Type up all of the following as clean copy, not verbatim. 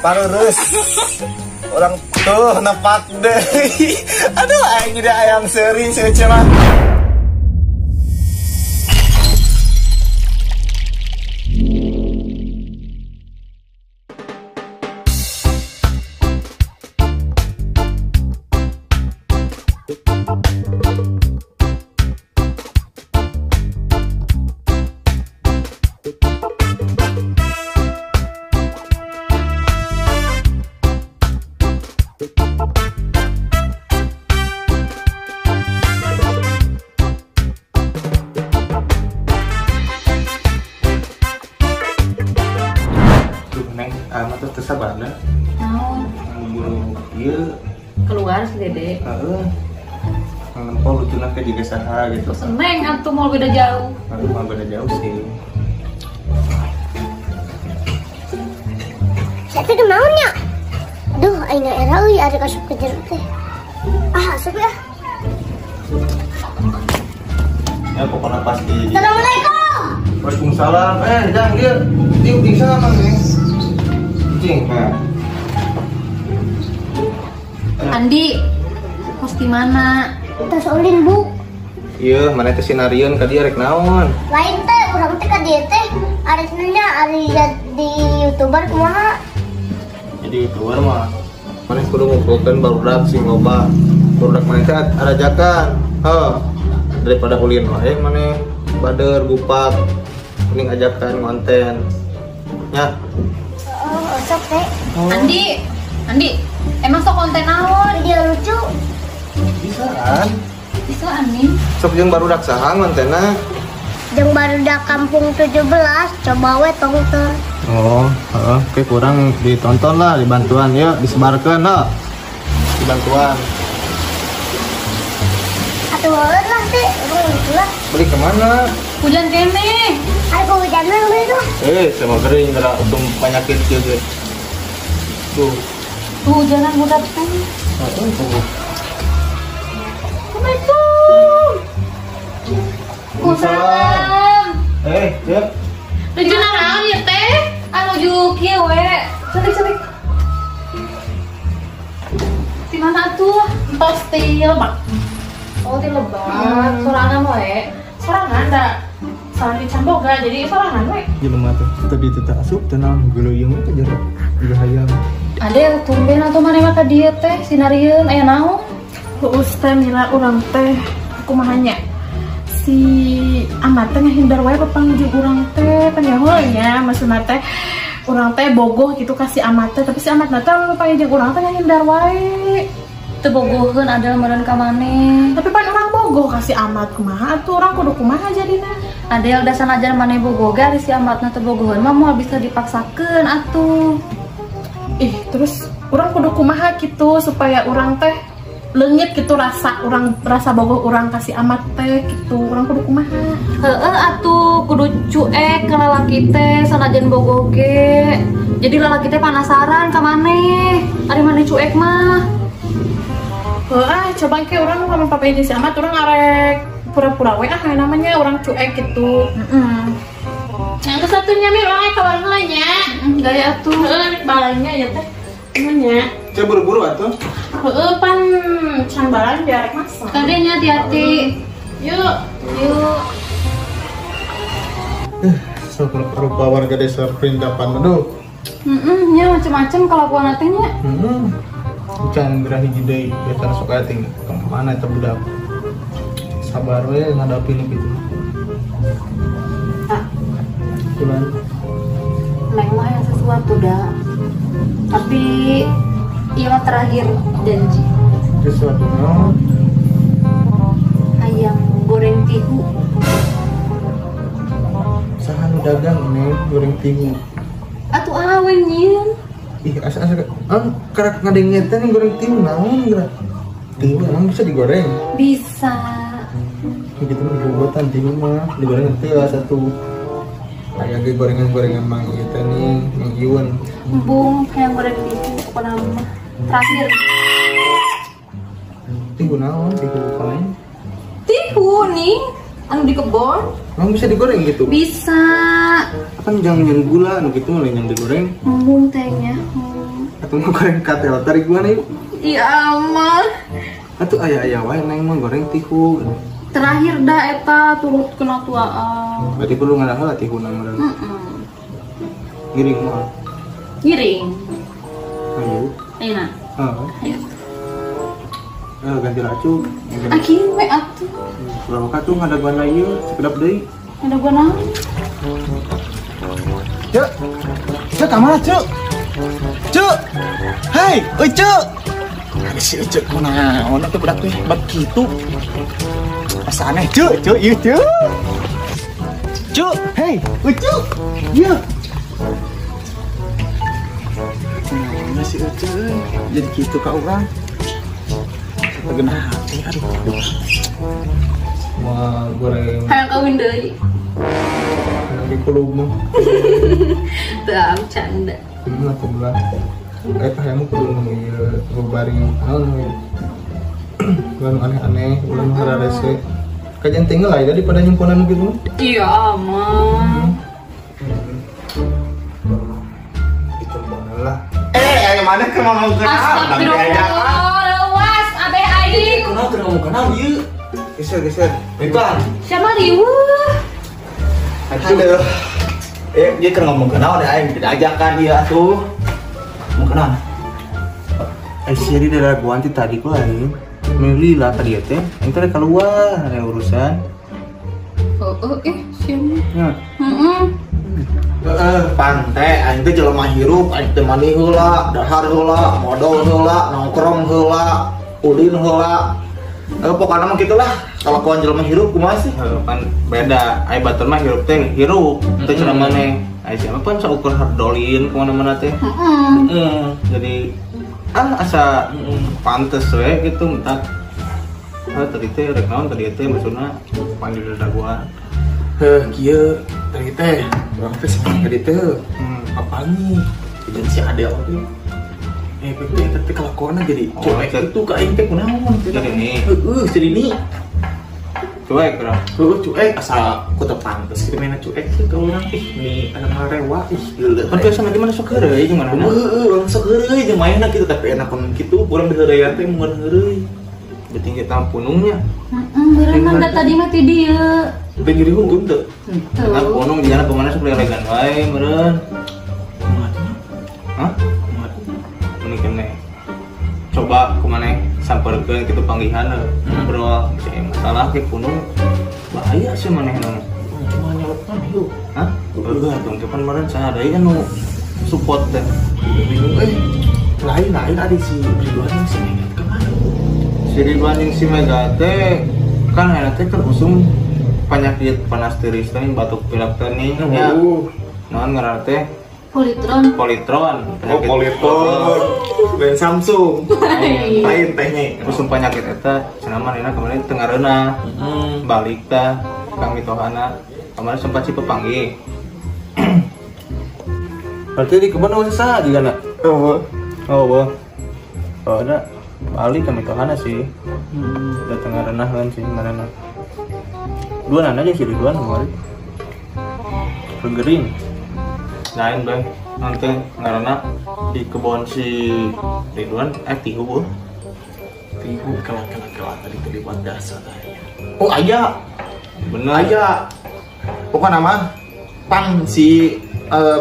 Parurus. Orang tuh nepak deh. Aduh, aing jadi ayam seri seuce mah. Amat tuh sabarna. Naon? Buru ieu keluar si Dede. Heeh. Ngempo lucuna ke jiga saha gitu. Seneng atuh mau beda jauh. Aduh, mau beda jauh sih. Saya teh naon nya? Duh, aing era euy ari kasup ke jero teh. Ah, asup ya. Ya pokoknya pasti. Assalamualaikum. Waalaikumsalam. Jang dia tiup ting sama nih. Cing, nah. Andi, kos di mana? Tos ulin, Bu. Iya, mana teh sinarieun ka dieu rek naon? Lain teh, urang teh ka dieu teh arek nanya ari jadi YouTuber kumaha? Jadi YouTuber mah maneh kudu ngumpulkeun barudak sing loba. Barudak maneh teh arajakan. Heuh. Daripada ulin wae maneh bader gupak mending ajakan konten. Ya. Sok teh. Oh. Andi, Andi, emang sok konten naon? Video lucu. Bisaan. Bisaan nih. Sok jeung barudak saha kontenna? Jeung barudak kampung 17, coba we tonton. Oh, heeh, oke kurang ditonton lah, dibantuan ya, disebarkeun lah. Dibantuan. Atuh lah teh, urang lucu lah. Beli kemana? Hujan kene. Aduh, hujanan beli tuh. Sama kering gara untung penyakit juga. Tuh. Tuh hujanan budak teh. Tuh. Assalamualaikum. Waalaikumsalam. Ya. Nuju naon ieu teh? Anu nuju kieu we. Cantik-cantik. Di mana tuh? Entos ti Lebak. Oh, ti Lebak. Sorangan we. Sorangan da. Sorangan di Camboga, jadi sorangan we. Jelema teh tadi teh asup teh naon geuleuyeung teh jero. Juga hayang. Ade tumben atuh maneh mah ka dieu teh sinarieun aya naon? Heus teh mila urang teh kumaha nya. Si Amat teh ngahindar wae papanggih jeung urang teh panyaho nya maksudna teh urang teh bogoh gitu ka si Amat teh, tapi si Amat teh papanggih jeung urang teh ngahindar wae. Teu bogoheun adal meureun ka maneh. Tapi pan urang bogoh ka si Amat kumaha atuh urang kudu kumaha jadina. Adel da sanajan maneh bogoh ge ari si Amatna teu bogoheun mah moal bisa dipaksakeun atuh. Ih, terus urang kudu kumaha gitu supaya urang teh leungit gitu rasa urang rasa bogoh urang ka si Amat teh gitu. Urang kudu kumaha? Heeh atuh kudu cuek ka lalaki teh sanajan bogoh ge. Jadi lalaki teh penasaran ka maneh. Ari maneh cuek mah. Ah, coba ke urang ngomong papa si Amat urang arek pura-pura we ah namanya urang cuek gitu. Yang kesatunya mir urang kabar heula nya. Gaya atuh. Heeh, balanya ya teh. Nya. Cek buru-buru atuh. Heeh, pan can balanja arek masak. Kadenya hati-hati. Yuk, yuk. Sok rupa warga desa Perindapan aduh. Nya macem-macem kelakuan teh nya. Can gerah hiji deui biasana sok aya ting kemana eta budak. Sabar we ngadapin gitu. Ah. Kulan. Neng mah yang sesuatu dah. Tapi ieu mah terakhir janji. Sesuatu naon? Hayang goreng tihu. Saha nu dagang neng goreng tihu? Atuh awe nyieun. Ih, asa-asa kerak ngadengnya teh nih goreng tihu naon gerak. Tihu emang bisa digoreng? Bisa. Gitu mah digogotan tihu mah, digoreng teh lah satu. Kayak ge gorengan-gorengan mang ieu teh nih, mang Iwan. Embung hayang goreng tihu pokona mah. Terakhir. Tihu naon? Tihu lain? Tihu nih, anu di kebon. Emang bisa digoreng gitu? Bisa. Kan jangan yang gula, nu gitu mah yang digoreng. Embung tehnya. Atau mau goreng katel tarik gua nih. Iya mah. Atuh aya-aya wae neng mah goreng tihu. Terakhir dah eta turut kena tuaan. Berarti perlu ngalah heula tihuna meureun. Heeh. Ngiring mah. Ngiring. Ayo. Ayeuna. Heeh. Ayo. Ganti racun. Ah kieu we atuh. Kurang tuh ngadaguan ieu sekedap deui. Ngadaguan naon? Cuk. Cuk ka mana, Cuk? Cuk. Hei, euy Cuk. Ada si Cuk kunaon atuh budak teh bat kitu. Asa aneh, Cuk, Cuk, ieu Cuk. Cuk, hei, euy Cuk. Ieu. Kunaon si Cuk jadi kitu ka urang. Genah hati, aduh. Wah, goreng. Hayang kawin deui. Hayang di kulub mah. Teu bercanda. Kudu lah kudu lah. Eta hayang kudu nu ieu baring naon we. Ulah nu aneh-aneh, ulah nu hararese. Kajian tinggal lah daripada nyimponan gitu. Iya, mah. Itu mana lah. Aya mana keur ngomong kenal? Astagfirullah. Kenal keur ngomong kenal ieu. Geser geser. Bebas. Siapa riweuh? Aduh. Dia keur ngomong kenal deh aing tidak ajakan dia atuh. Ngomong kenal. Si di daerah gua anti tadi ku aing. Meuli lah tadi teh. Aing teh keluar ada urusan. Oh, siapa? Ya. Heeh. Pantai aing teh jelema hirup, aing teh mandi heula, dahar heula, modal heula, nongkrong heula. Ulin heula. Pokoknya mah gitulah. Kalau kawan jelema hirup kumaha sih? Pan beda. Ai batur mah hirup teh hirup. Teu cenah maneh. Ai siapa pan saukur hardolin kemana-mana teh. Heeh. Jadi asa pantes we gitu entak. Tadi teh rek naon tadi teh maksudna pan di daguan. Heuh kieu tadi teh urang teh sama tadi teh. Apaan nih? Jadi si Adel teh. Tapi tapi kelakuannya jadi cuek itu ke aing teh kunaon jadi ini heeh jadi ini cuek bro heeh cuek asal ku teu pantes kitu mainna cuek sih ka urang ih ni anak ngarewa ih geuleuh kan biasa lagi mana sok heureuy gimana heeh urang sok heureuy jeung mainna kitu tapi enak kitu urang diheureuyan teh mun heureuy beuting kita punungnya heeh beurang da tadi mah ti dieu teu nyeri hukum teu henteu kan punung di jalan pemana sok lelegan wae meureun kumaha tuh hah coba kemana samperkeun kitu panggihan ngobrol bisa masalah ke punung bahaya sih manehna cuma nyelupkan hiu hah heuh atuh kapan meureun saha deui kan nu support teh bingung lain lain ada si Ridwan yang si Mega kemana si Ridwan yang si Mega teh kan ayeuna teh kan usum penyakit panas tiris teh batuk pilek teh nih ya naon ngaranna teh Politron. Politron. Oh, Politron. Lain Samsung. Lain tehnya. Usum penyakit eta cenah manehna kemarin teu ngareunah. Balik tah kami tohana. Kemarin sempat si pepanggih. Berarti di kebun eueuh saha jigana? Eueuh. Oh, eueuh. Oh, ada balik kami tohana sih. Da teu ngareunah sih manehna. Dua nana aja sih Ridwan kemarin. Gering. Lain bang, nanti karena di kebun si Ridwan, tihu bu, tihu kelat tadi terlibat dasar. Oh ayah, bener. Ayah, pokoknya nama pan si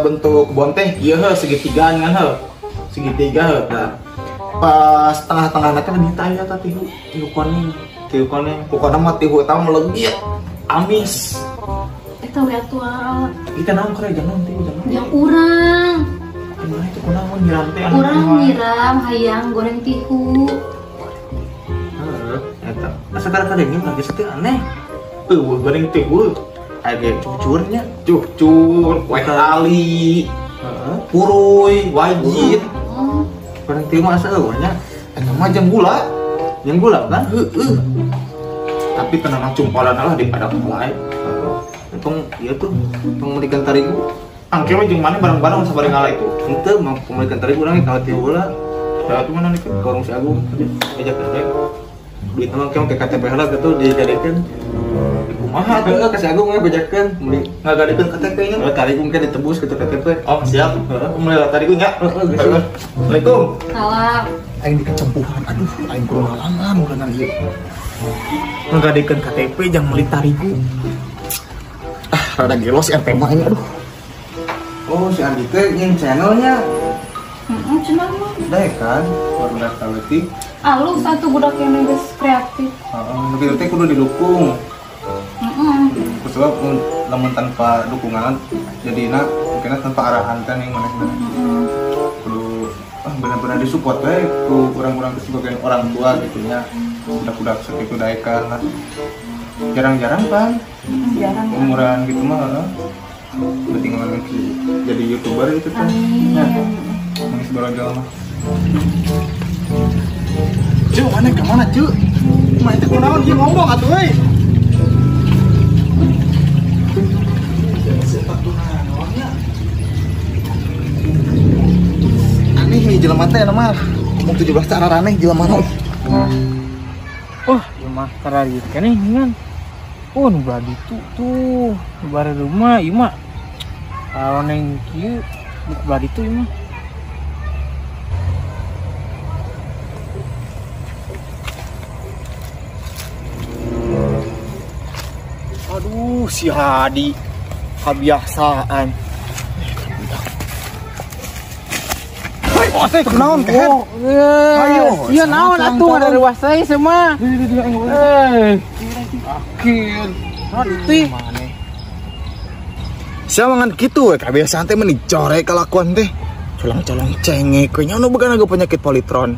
bentuk kebun teh, iya he segitiga kan he, segitiga he. Nah, pas tengah-tengah nanti lebih tanya tihu, tihu kuning, pokoknya mah tihu itu melengit, amis. Eta we atuh. Kita naon keur jangan tihu jangan. Yang urang. Kumaha itu kunaon nyiram teh? Urang nyiram hayang goreng tihu. Heeh, eta. Asa kadang-kadang lagi teh aneh. Eueuh goreng tihu. Aya cucurnya, cucur, kue tali, heeh, puruy, wajit. Goreng tihu mah asa eueuh nya. Eta mah jeung gula. Jeung gula kan? Heeh. Tapi tenang cumpalan lah di padang lain. Tong ieu tuh, tong meulikeun tarigu. Angke we jeung maneh bareng-bareng sabari ngala itu. Henteu mah meulikeun tarigu urang kalau tieu heula. Da atuh mana nih ka warung si Agung. Ejak teh. Duit mah ke KTP heula kitu dijadikeun. Kumaha tuh? Heeh, ka si Agung we bejakeun meuli Ngagadekeun KTP nya. Heeh, tarigu mungkin ditebus gitu KTP. Oh, siap. Heeh, meuli tarigu nya. Heeh, geus. Assalamualaikum. Salam. Aing dikecempuhan. Aduh, aing kudu ngalangan ulangan ieu. Ngagadekeun KTP jang meuli tarigu. Ah, rada gelo si RT mah ini aduh. Oh, si Andi teh nyin channelnya. Heeh, channel mah. Daek kan, barudak kaleutik. Alus atuh budak yang geus kreatif. Heeh, nu kitu teh kudu didukung. Heeh. Kusabab lamun tanpa dukungan jadina mungkin tanpa arahan teh ning manehna. Heeh. Kudu benar-benar disupport we ku urang-urang sebagai orang tua gitu nya. Budak-budak sakitu daekan lah. Jarang-jarang kan? Jarang. Umuran gitu mah heeh. Penting banget jadi YouTuber itu teh. Amin. Ya. Nangis borojol mah. Cuk, mana ka mana, Cuk? Mah teh kunaon ieu ngomong atuh euy. Aneh nih jelema teh mah. Ngomong 17 teh aneh jelema mah. Wah, ieu mah kararieu keneh ngan. Oh, nu belah ditu tuh, nu bare rumah ieu mah. Kalau neng kieu nu belah ditu ieu mah. Aduh, si Hadi kebiasaan. Hei, bos, teh kunaon kehed? Ayo, iya naon atuh ada ruas teh semua. Eh, akhir. Nanti. Sia mangan kitu we kebiasaan teh meni corek kalakuan teh. Colong-colong cengek we nya nu boga penyakit politron.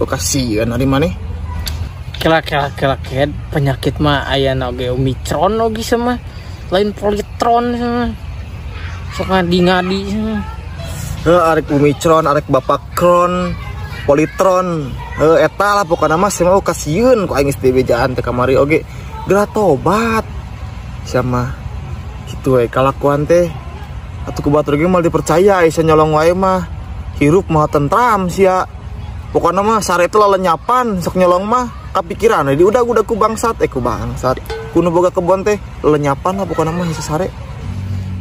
Lu kasihan ari maneh. Kela penyakit mah aya oge omikron oge sama lain politron sama sok ngadi-ngadi sama. Heuh, arek omikron arek bapak kron politron heuh eta lah pokona mah sia mah kasieun ku aing geus dibejaan teh kamari oge geura tobat sia mah kitu we kalakuan teh atuh ku batur ge moal dipercaya aya nyolong wae mah hirup mah tentram sia pokona mah sare teh lelenyapan sok nyolong mah kapikiran di udah ku bangsat ku bangsat kuno boga kebon teh lenyapan lah pokona mah sare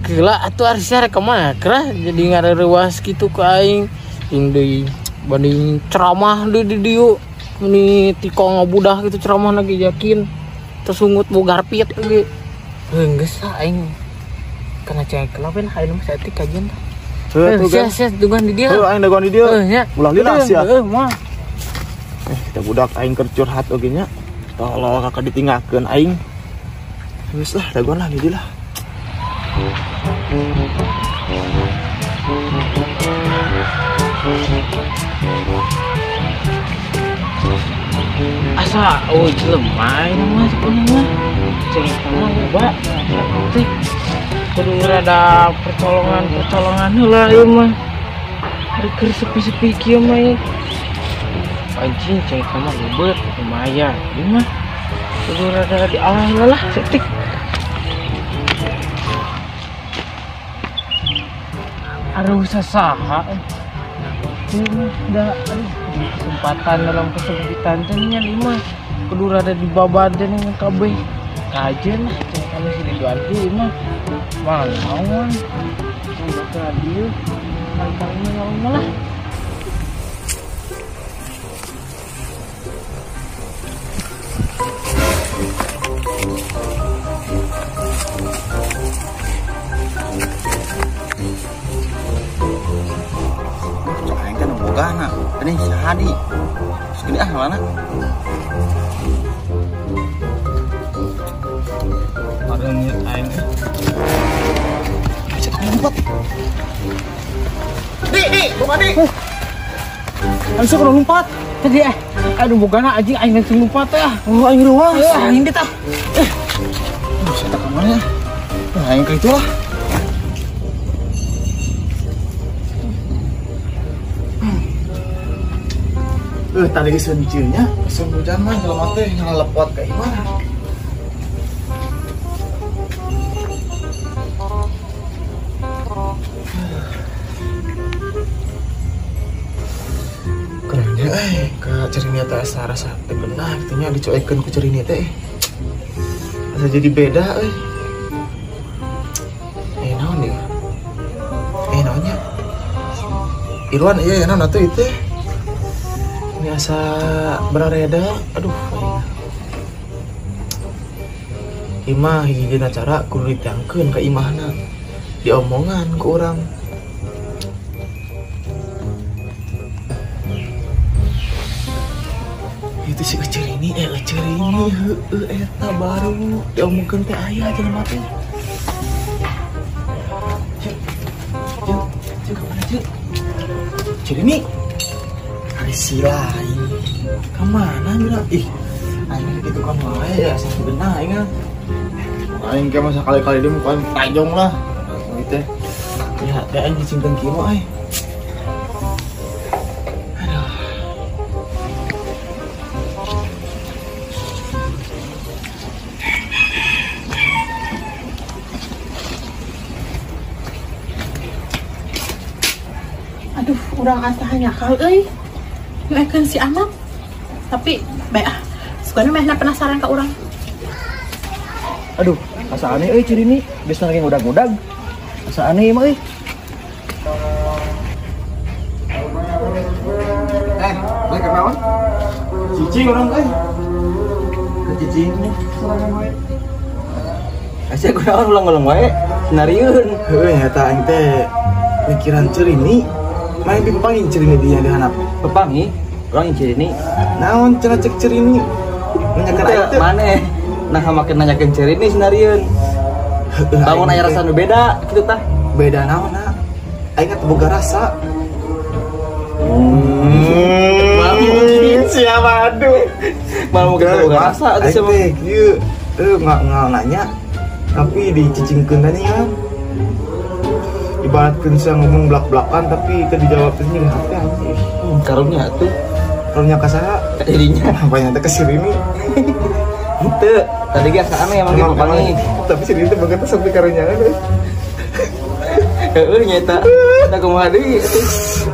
gila atuh ari sare kumaha kerah jadi ngareuwas kitu ka aing jeung deui banding ceramah deui di dieu meni tiko ngabudah gitu ceramah lagi yakin tersungut boga garpit ge heuh geus aing kana cengek lawen aing mah saeutik kajian tah heuh sia dagoan di dieu heuh aing dagoan di dieu heuh nya ulah lila sia heuh mah. Kita budak aing keur curhat oge nya. Tolong kakak ditinggalkeun aing. Geus lah dagoan lah di dieu lah. Asa oh jelema ieu mah sebenarnya. Cengek mah loba. Teh kudu rada percolongan-percolongan heula ieu mah. Ari keur sepi-sepi kieu mah ieu. Anjing cengek sama lubet lumayan ieu mah kudu rada dialah lah setik. Aduh sasaha ieu mah da aduh kesempatan dalam kesempitan teh nya ieu mah kudu rada dibabad teh nya kabeh kajen lah cengek sama si diduan ieu mah mah naon kudu ka dieu kali-kali mah lah. Aing kan bogana, ini si Hadi. Segini ah mana? Ada niat aing. Cetak ngumpet. Di, bukan di. Langsung kudu lompat. Tadi aduh bogana anjing aing langsung lompat teh. Oh, aing ruas. Aing ditap. Aduh, saya tak kemana ya? Nah, aing ke itulah. Tadi sencilnya, pesen hujan mah jelema teh ngalepot ka imah. Kerennya ka cerinia teh asa rasa teh beunah kitu nya dicoekeun ku cerinia teh. Asa jadi beda euy. Naon ieu? Naonnya? Irwan iya naon atuh ieu teh? Ini asa barareda. Aduh aing. Imah hiji acara kudu ditiangkeun ka imahna. Diomongan ku urang. Itu si Eceur ini, Eceur ini, heueuh eta baru diomongkeun teh aya jelema teh. Cek, cek, cek ka mana cek? Eceur ini. Ari si lain. Ka mana mira? Ih, aing kitu kan wae ya asa beunah aing ah. Aing ke masa kali-kali dia mukaan tajong lah. Gitu teh. Ya, teh aing dicingkeun kieu euy. Aduh. Aduh, urang asa nyakal euy. Nyuekeun si anak. Tapi bae ah. Sukana mehna penasaran ka urang. Aduh, asa aneh euy ciri ini, biasa lagi ngudag-ngudag. Asa aneh mah euy. Balik ke naon? Cicing urang euy. Ke cicing sorangan wae. Asa kunaon ulang-ulang wae, senarieun. Heueuh nyata aing teh mikiran Cerini. Main pipangin Cerini dia di handap. Pepangi? Urang Cerini. Naon cenah cek Cerini? Nanyakeun aing teh. Maneh? Nah, makin nanyakeun Cerini senarieun. Bangun aya rasa nu beda kitu tah. Beda naon na? Aing teh boga rasa. Siapa aduh. Malah mungkin boga rasa atuh siapa. Aing teh kieu nggak nanya tapi dicicingkeun tanya kan. Ibaratkeun sia ngomong blak-blakan tapi teu dijawab teh nyeri hati anjing. Karunya atuh. Karunya ka saha? Ka dirinya. Apanya teh ka Sirini. Henteu, tadi ge asa aneh emang ge papangi. Tapi Sirini teh boga teh sampai karunya euy. Heueuh nya eta. Da kumaha deui atuh.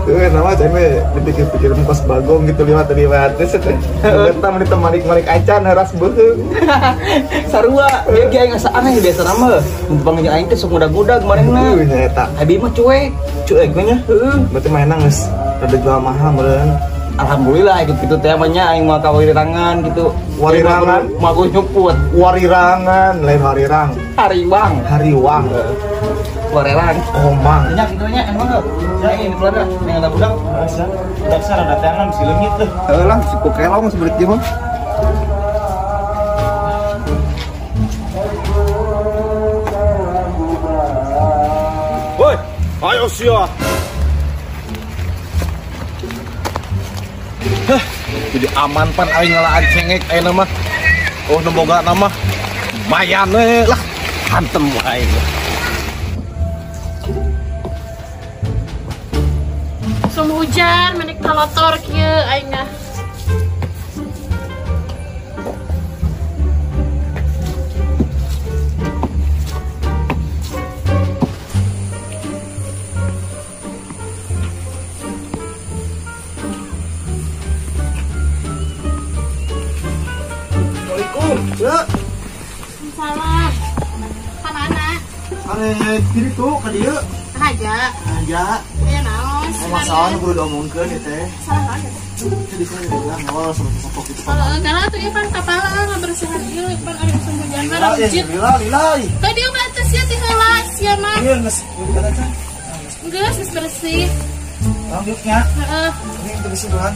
Heueuh nama teh we dipikir-pikir kos bagong gitu liwat liwat teh teh. Eta mah ditemarik-marik acan heras beuheung. Sarua, dia ge aing asa aneh biasa mah. Mun panggil aing teh sok ngudag-ngudag manehna. Heueuh nya eta. Abi mah cuek. Cuek we nya. Heueuh. Berarti manehna geus rada jual mahal meureun. Alhamdulillah gitu teh mah nya aing mah kawirirangan gitu. Warirangan, mah gua nyuput. Warirangan, lain warirang. Hariwang. Hariwang. Warelang. Komang. Nya kitu nya emang heuh. Nya ini keluarga yang ada budak. Budak sareng datangan si leungit teh. Heuh lah, si kelong sebelit ieu mah. Woi, ayo sia. Hah, jadi aman pan aing ngalaan cengek ayeuna mah. Oh, nu boga nama lumayan we lah, hantem aing. Sum hujan menik kalotor kieu aing ah. Assalamualaikum, Cek. Salam. Ka mana? Arek diri tuh ka dieu. Aja. Aja. Aya naon? Masalah nu kudu diomongkeun ieu teh. Salah naon ya? Tadi saya bilang awal sama sosok gitu. Kalau karena tuh ieu pan kapala ngabersihan ieu pan ari musim hujan mah rujit. Lila lila. Tadi mah teh sia ti heula sia mah. Ieu geus kata can. Geus geus bersih. Tong diuk nya. Heeh. Ini teu bersih doang.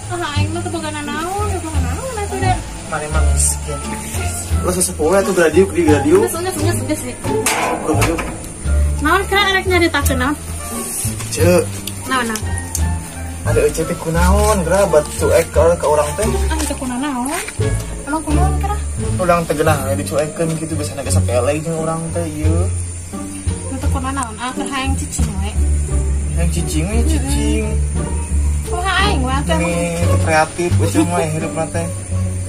Ah aing mah teu boga naon, teu boga naon atuh da. Mane mah miskin. Lo sesepuh atuh gradiuk di gradiuk. Geus geus geus geus. Gradiuk. Naon kira arek nyaritakeun naon? Ceuk. Naon naon? Ada ece teh kunaon geura bat cuek ka urang teh. Ah teu kunaon. Emang kunaon kira? Urang teh geunah dicuekeun kitu biasana ge sapele jeung urang teh ieu. Teu kunaon ah keur hayang cicing we. Hayang cicing we cicing. Kumaha aing we atuh emang kreatif ece mah hirupna teh.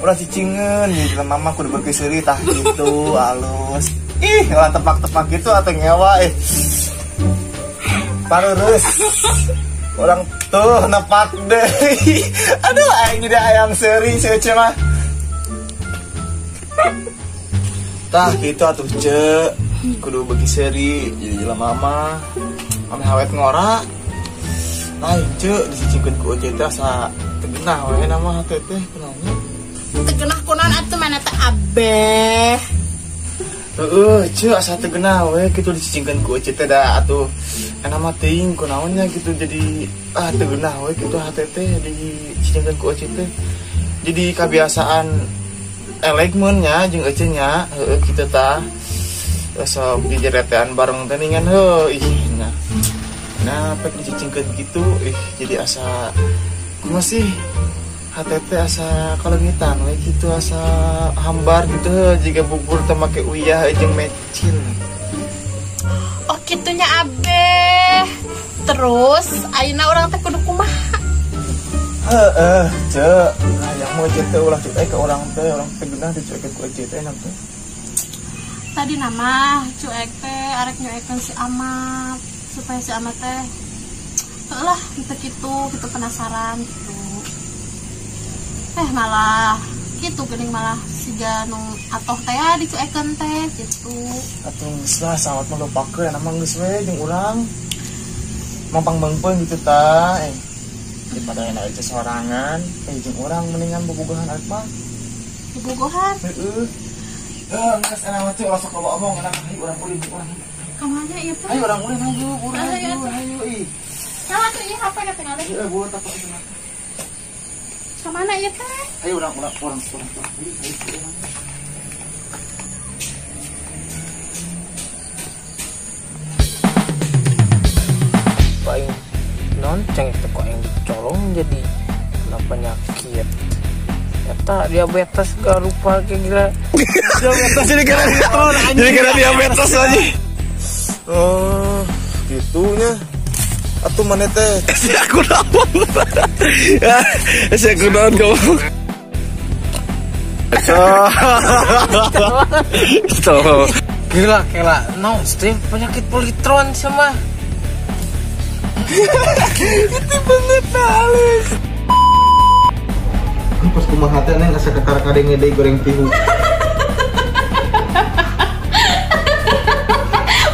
Ulah cicingeun ieu mama kudu berkeseuri tah kitu alus. Ih, ulah tepak-tepak gitu atau ngewa eh. Parurus. Orang tuh nepak deh. Aduh, aing jadi ayam seri si Ece mah. Tah kitu atuh ce. Kudu beuki seuri jadi jelema mah. Ame hawet ngora. Lain ce disicingkeun ku Ece teh asa teu genah we nama hate teh kunaon. Teu genah kunaon atuh mana teh abeh. Heeh, ce asa teu genah we kitu dicicingkeun ku Ece teh da atuh enak mah teuing kunaon nya gitu jadi ah teu genah we kitu hate teh dicicingkeun ku Ece teh. Jadi kebiasaan elek mun nya jeung Ece nya heueuh kitu tah. Sok dijeretean bareng teh ningan heuh ih nah. Nah, pek dicicingkeun kitu ih jadi asa kumaha sih hate teh asa kalengitan we kitu asa hambar gitu heuh jiga bubur teh make uyah jeung mecin. Oh kitunya abeh. Terus ayeuna urang teh kudu kumaha? Heeh, ce. Hayang mah Ece teh ulah cuek ka urang teh genah dicuekeun ku Ece teh enak teh. Tadi nama cuek teh arek nyuekeun si Amat supaya si Amat teh lah gitu gitu penasaran gitu. Malah gitu geuning malah siga nu atoh teh dicuekeun teh gitu. Atuh geus lah sawat mah lupakeun mah geus we jeung urang. Mampang beungpeung gitu tah. Daripada enak aja sorangan, jeung urang mendingan bobogohan arek mah. Bobogohan? Heeh. Geus enak mah teh ulah sok loba omong enak hayu urang ulin urang. Ka mana ieu teh? Ayo urang ulin hayu, urang hayu, hayu ih. Salah tuh ieu HP na tinggal. Heeh, buat apa itu mah. Ka mana ieu teh? Ayo urang urang urang urang ulin hayu urang. Paling nonceng teh kok yang dicolong jadi kena penyakit. Eta diabetes gak lupa kayak gila. Diabetes jadi karena jadi karena diabetes aja. Oh, gitunya. Atuh mana teh? Si aku naon. Ya, si aku naon kamu. So. Gila, gila. No, Steve penyakit politron sama. Itu banget halus. Pas kumaha teh neng asa ketar kadenge deui goreng tihu.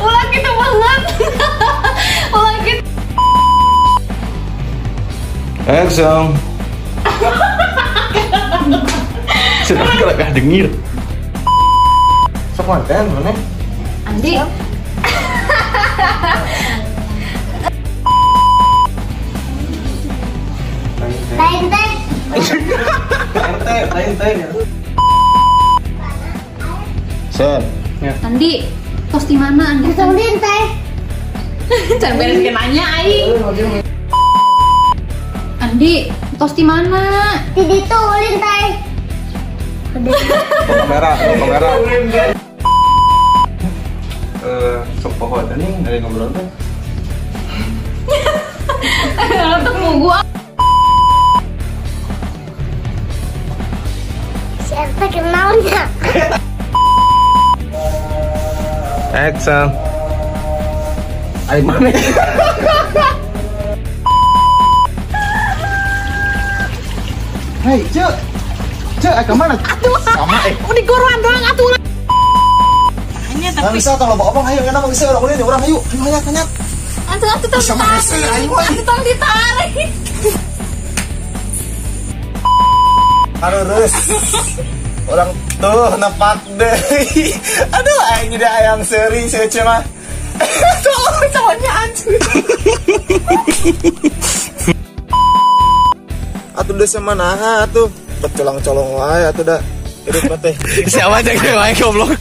Ulah gitu banget. Ulah gitu. Action. Sedang kelakah dengir. Sok konten mana? Andi. Lain teh. Lain teh. Sen. Andi, tos di mana Andi? Lain teh. Jangan beres nanya aing. Andi, tos di mana? Di ditu ulin teh. Kamera, kamera. Sok poho teh nih dari ngobrol teh. Untuk gua. Si RT kenalnya. Action. Ayo mana? Hei, Cek. Cek, kemana? Atuh, sama udah goruan doang atuh. Hanya tapi bisa kalau bawa omong ayo enak mah geus urang ulin urang ayo. Ayo hanyak hanyak. Atuh atuh tong ditarik. Atuh tong ditarik. Harus. Orang tuh nepak deh. Aduh aing jadi ayam seri si Ece mah. Tuh cowoknya anjir. Atuh deh sama naha atuh. Pecolong-colong wae atuh da. Hidup teh. Siapa aja wae goblok.